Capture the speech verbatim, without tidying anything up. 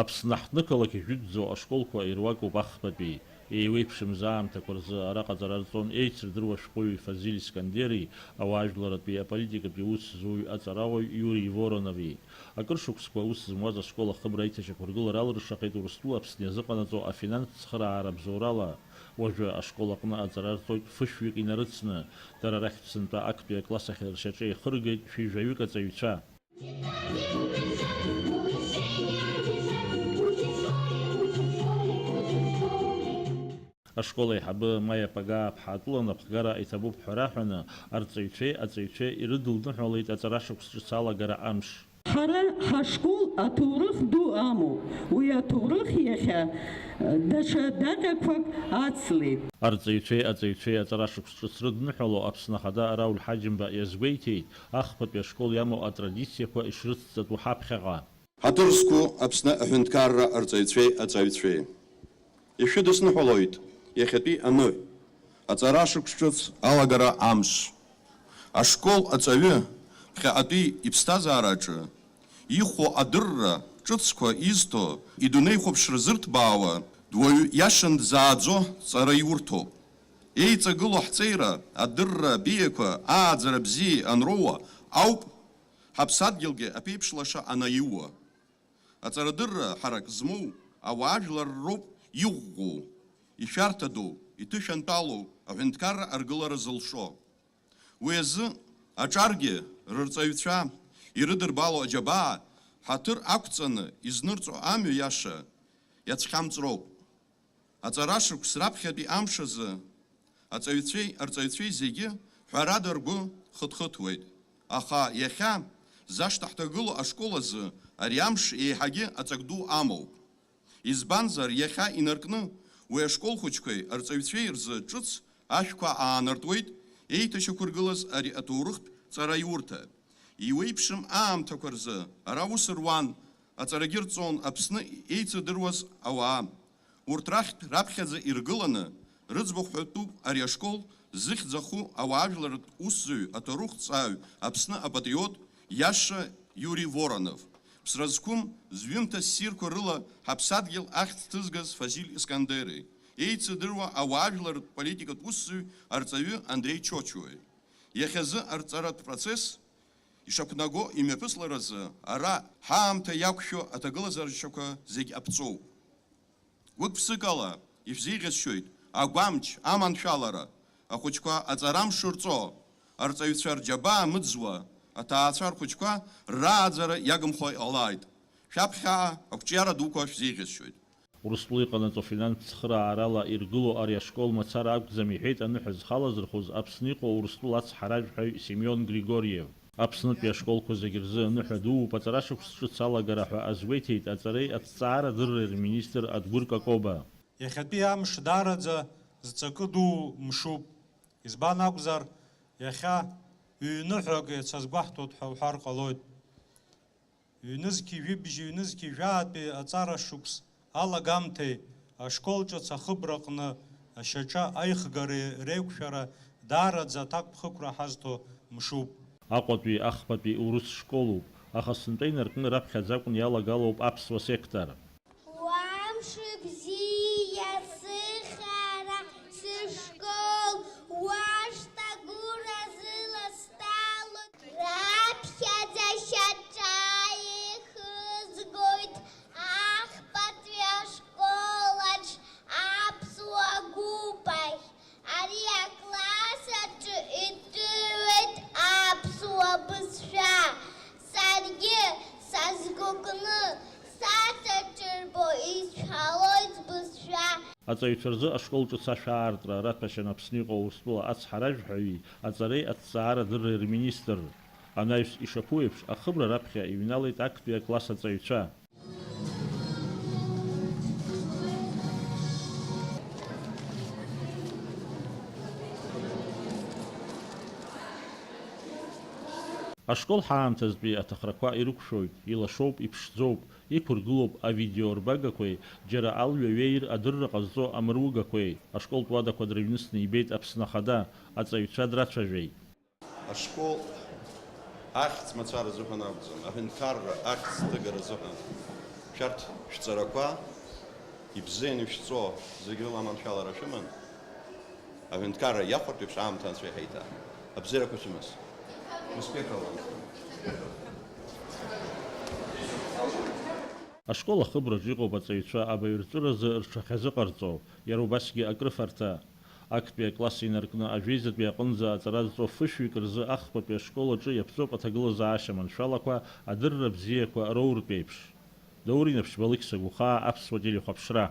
Аԥсны аҳҭнықалақь ижәытәӡоу ашколқәа ируакуп ахԥатәи. Еиуеиԥшым зы аамҭақәа рзы араҟа аҵара рҵон еицырдыруа ашәҟәыҩҩы Фазиль Искандери, ауаажәларратәи аполитикатәи аус зуҩ аҵарауаҩ Иури Воронови. Акыр шықәсқәа аус змуаз ашкол ахыбра аиҭашьақәыргылара алыршахеит Урыстәыла Аԥсны иазыҟанаҵо афинанстә цхыраара абзоурала. Уажәы ашкол аҟны аҵара рҵоит фышәҩык инарыцны. Дара рахьтә сынтәа актәи акласс ахь ршьаҿа еихыргеит шәи жәаҩык аҵаҩцәа. Ашкол аиҳабы Маиа Пагаа-ԥҳа атәыла напхгара иҭабуп ҳәа раҳәаны, арҵаҩцәеи аҵаҩцәеи ирыдылныҳәалеит аҵара шықәс ҿыц алагара амш. Ҳара ҳашкол аҭоурых ду амоуп. Уи аҭоурых иахьа, э, даҽа даҟьақәак ацлеит. Арҵаҩцәеи аҵаҩцәеи аҵара шықәс ҿыц рыдныҳәало Аԥсны Ахада Рауль Ҳаџьымба иазгәеиҭеит, ахԥатәи ашкол иамоу атрадициақәа ишрыцҵатәу ҳаԥхьаҟа. Ҳаҭыр зқәу Аԥсны аҳәынҭқарра арҵаҩцәеи аҵаҩцәеи. Ишәыдысныҳәалоит иахьатәи аныҳә, аҵара шықәс ҿыц алагара амш. Ашкол аҵаҩы ԥхьаҟатәи иԥсҭазаараҿы ихәо адырра ҿыцқәа изҭо, идунеихәаԥшра зырҭбаауа, дуаҩы иашан дзааӡо ҵара иурҭоуп. Еиҵагылоу ҳҵеира, адырра абеиақәа, ааӡара бзиа анроуа ауп ҳаԥсадгьылгьы аԥеиԥш лаша анаиуа. Аҵарадырра ҳарак змоу ауаажәлар роуп иӷәӷәоу, ишәарҭадоу, иҭышәантәалоу аҳәынҭқарра аргылара зылшо. Уи азы аҿаргьы рырҵаҩцәа ирыдырбало аџьабаа ҳаҭыр ақәҵаны изнырҵо амҩа иаша иацәхьамҵроуп. Аҵара шықәс раԥхьатәи амш азы аҵаҩцәеи арҵаҩцәеи зегьы ҳәарада ргәы хыҭхыҭуеит. Аха иахьа зашҭа ҳҭагылоу ашкол азы ари амш еиҳагьы аҵак ду амоуп. Избанзар, иахьа инаркны уи ашкол хәыҷқәеи арҵаҩцәеи рзы ҿыц ашәқәа аанартуеит еиҭашьақәыргылаз ари аҭоурыхтә ҵараиурҭа. Иуеиԥшым аамҭақәа рзы ара ус руан, аҵарагьы рҵон Аԥсны еицырдыруаз ауаа. Урҭ рахьтә раԥхьаӡа иргыланы, рыӡбахә ҳәатәуп ари ашкол зыхьӡ аху ауаажәларратә усзуҩ, аҭоурыхҭҵааҩ, Аԥсны апатриот иаша Иури Воронов, ԥсра зқәым зҩымҭа ссирқәа рыла ҳаԥсадгьыл ахьӡ ҭызгаз Фазиль Искандери, еицырдыруа ауаажәларратә политикатә усзуҩ арҵаҩы Андреи Чочуеи. Иахьазы арҵаратә процесс ишақәнаго имҩаԥысларазы ара ҳаамҭа иақәшәо аҭагылазаашьақәа зегь аԥҵоуп. Гәык-ԥсыкала ишәзеиӷьасшьоит агәамч, аманшәалара, ахәыҷқәа аҵара амш рҵо, арҵаҩцәа рџьабаа мыӡуа, аҭаацәа рхәыҷқәа рааӡара иагымхо иҟалааит. Шәаԥхьаҟа ақәҿиара дуқәа шәзеиӷьасшьоит. Урыстәыла иҟанаҵо финанстә цхыраарала иргылоу ари ашкол мацара акәӡам, иҳәеит аныҳәа зхалазырхәыз Аԥсны иҟоу Урыстәыла ацҳаражәҳәаҩ Семион Григорьев. Аԥснытәи ашколқәа зегьы рзы аныҳәа дууп аҵара шықәс ҿыц алагара ҳәа азгәеиҭеит аҵареи аҭҵаара адырреи рминистр Адгәыр Какоба. Иахьатәи амш даараӡа зҵакы дуу мшуп. Избан акәзар, иахьа ҩныҳәак иацазгәаҳҭоит ҳәа уҳәар ҟалоит. Ҩнызқьи жәибжь, ҩнызқьи жәаатәи аҵара шықәс алагамҭеи ашкол ҿыц ахыбраҟны ашьаҿа аихгареи реиқәшәара даараӡа аҭакԥхықәра ҳазҭо мшуп. Аҟәатәи ахԥатәи урыс школуп, аха сынтәа инаркны раԥхьаӡа акәны иалагалоуп аԥсуа сектор. Уа мшыбзиа, сыхьара, сышкол, уашҭа гәыразыла сҭалоит. Раԥхьаӡа шьаҿа еихызгоит ахԥатәи ашколаҿ аԥсуа гәыԥ ахь. Ари акласс аҿы идыруеит аԥсуа бызшәа. Саргьы сазгәыкны саҭаҿырбо исҳәалоит сбызшәа. Аҵаҩцәа рзы ашкол ҿыц ашә аартра раҭәашьан Аԥсны иҟоу Урыстәыла ацҳаражәҳәаҩи аҵареи аҭҵаара адырреи рминистр. Анаҩс ишаԥу еиԥш, ахыбра раԥхьа иҩналеит актәи акласс аҵаҩцәа. Ашкол ҳаамҭазтәи аҭахрақәа ирықәшәоит, илашоуп, иԥшӡоуп, иқәыргылоуп авидеорбагақәеи, џьара алҩа ҩеир адырра ҟазҵо амыругақәеи, ашколтә уадақәа дрыҩнысны ибеит Аԥсны Ахада, аҵаҩцәа драцәажәеит. Ашкол ахьӡ мацара азыҳәан акәӡам, аҳәынҭқарра ахьӡ ҭыгара азыҳәан. Шәарҭ шәҵарақәа ибзианы ишәҵо зегь рыла аманшәалара шәыман, аҳәынҭқарра иахәартә еиԥш аамҭа анцәа иҳаиҭа. Абзиарақәа шәымаз. Успехов вам. Ашкол ахыбраҿы иҟоуп аҵаҩцәа абаҩрҵәыразы рҽахьазыҟарҵо, иара убасгьы акрыфарҭа. Актәи акласс инаркны ажәеизатәи аҟынӡа аҵара зҵо фышәҩык рзы ахԥатәи ашкол аҿы иаԥҵоуп аҭагылазаашьа маншәалақәа, адырра бзиақәа роуртә еиԥш. Даур Инаԥшьба, Алықьса Гәыхаа, Аԥсуа телехәаԥшра.